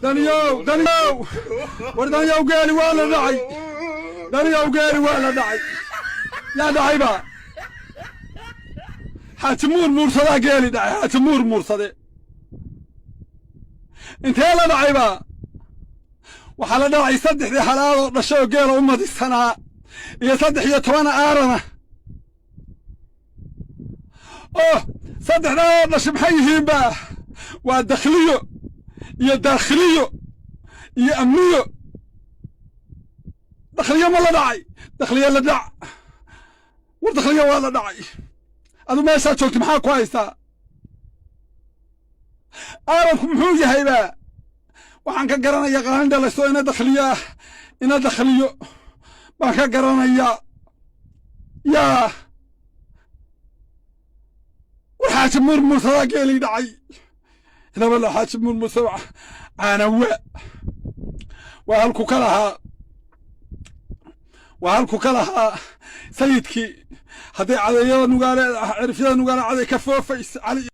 Daniyow, Daniyow, war Daniyow, geeli waa la dhacay. Daniyow, geeli waa la dhacay. Yaa dhacayba? Xaaji Muur Muursadaa geeli dhacay. Xaaji Muur Muursade intee la dhacayba? Waxaa la dhacay 3dii halaadoo dhashay oo geela u madisanaa iyo 13 aarana. Oh, saddexdaa oo dhashay maxay yihiinba? Waa dakhliyo iyo daakhiliyo iyo amniyo. Dakhliyo ma la dhacay? Dakhliyo la dhac. War dakhliyo waa la dhacay. Adu meeshaa joogta maxaa ku haystaa? Aaranku muxuu yahayba? Waxaan ka garanaya qaalin dhalaysto ina dakhliyo ah, ina dakhliyo baan ka garanayaa. Yaa war, Xaaji Murmursadaa geelii dhacay. Labada Xaaji Murmursada caanawa waa halku ka lahaa, waa halku ka lahaa sayidkii hadday cadeeyada Nugaale, cirifyada Nugaale caday ka foofaysa cali.